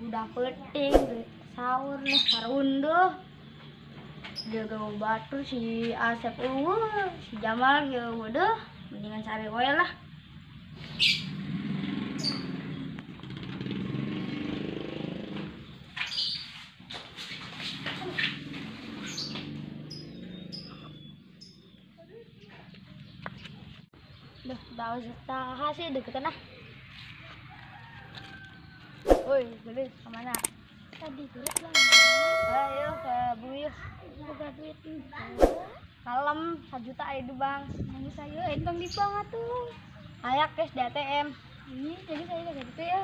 Udah penting sahur lah harunduh. Jaga batu si Asep eueuh, si Jamal ge eueuh deuh, mendingan cari we lah. Duh, tahu taha sih deketan ah. Woi, gelis kemana? Tadi duit lah. Ayo ke bumi yuk. Buka duit. Kalem, 1 juta ayo di bank. Nangis ayo, entong di bank atuh. Ayak cash di ATM. Ini jadi saya kayak gitu ya.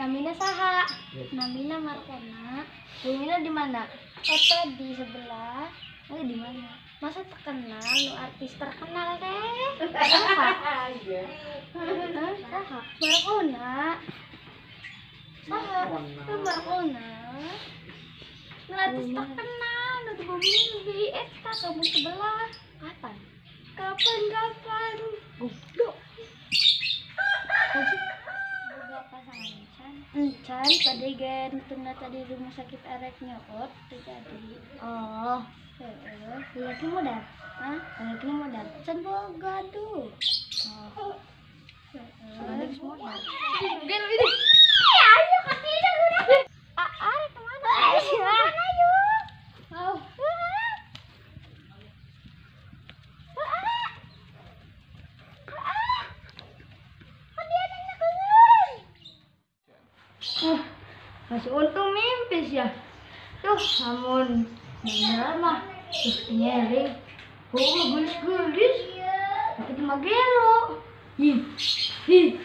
Namina saha? Namina Markona. Namina di mana? Eta di sebelah. Oh, di mana? Masa terkenal, lu artis terkenal teh. Saha? Iya. Saha? Markona. Saha? Lu Markona. Lu artis terkenal, lu di bumi lebih eta kamu sebelah. Kapan? Kapan kapan? Goblok. Encan tadi gen tuna tadi rumah sakit arek nyokot terjadi. Oh, heeh. Laki modal. Hah? Laki modal. Can boga tuh. Oh. Heeh. Modal. Gel ini. Ayo katiga udah. Arek kemana? Ayo. Oh. Masih untung mimpi sih ya. Tuh, namun beneran mah. Tuh, nyeri. Oh, gelis-gelis. Tapi cuma gelo. Hi. Hi.